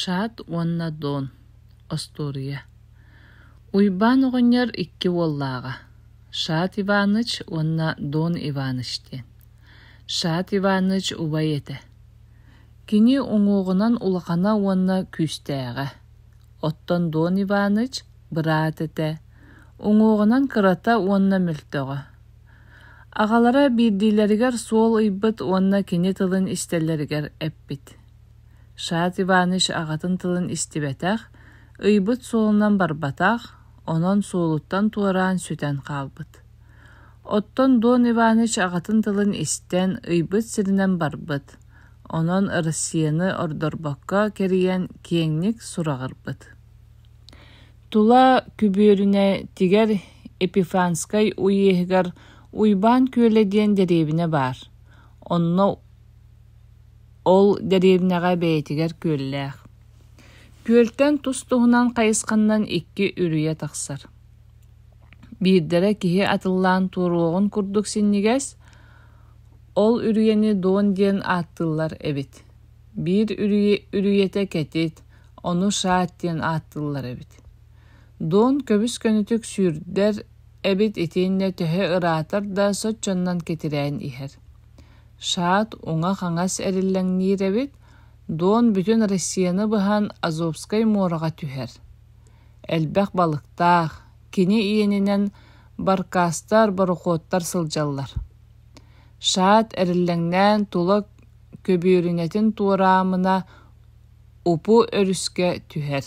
Шат уонна Дон Остуоруйа Уйбаан оҕонньор икки уоллааҕа: Шат Иваныч уонна Дон Иваныч диэн. Шат Иваныч убай этэ. Кини уҥуоҕунан улахана уонна күүстээҕэ. Оттон Дон Иваныч быраат этэ, уҥуоҕунан кырата уонна мөлтөҕө. Аҕалара биирдиилэригэр суол ыйбыт уонна кини тылын истэллэригэр эппит. Шат Иванович аҕатын тылын истибэтэх, ыйбыт суолунан барбатах, онон суолуттан туораан сүтэн хаалбыт. Оттон Дон Иванович аҕатын тылын истэн, ыйбыт сиринэн барбыт, онон Россияны ордорбокко кэрийэн киэҥник сураҕырбыт. Тула күбүөрүнэтигэр Епифанскай уеһыгар Уйбаан Күөлэ диэн дэриэбинэ баар, онно Ол дэриэбинэҕэ бэйэтигэр күөллээх. Күөлтэн тус-туһунан хайысханан икки үрүйэ тахсар. Биирдэрэ киһи атыллаан туоруоҕун курдук синньигэс, ол үрүйэни Дон диэн ааттыыллар эбит. Биир үрүйэтэ кэтит, ону Шаат диэн ааттыыллар эбит. Дон көбүс-көнөтүк сүүрдэр эбит итиэннэ төһө ыраатар да соччонон кэтирээн иһэр. Шаат уҥа-хаҥас эриллэҥниир эбит, Дон бүтүн Россияны быһан Азовскай муораҕа түһэр. Элбэх балыктаах, кини иэнинэн баркаастар, борохуоттар сылдьаллар. Шаат эриллэҥнээн тула көбүөрүнэтин туораамына Упу өрүскэ түһэр.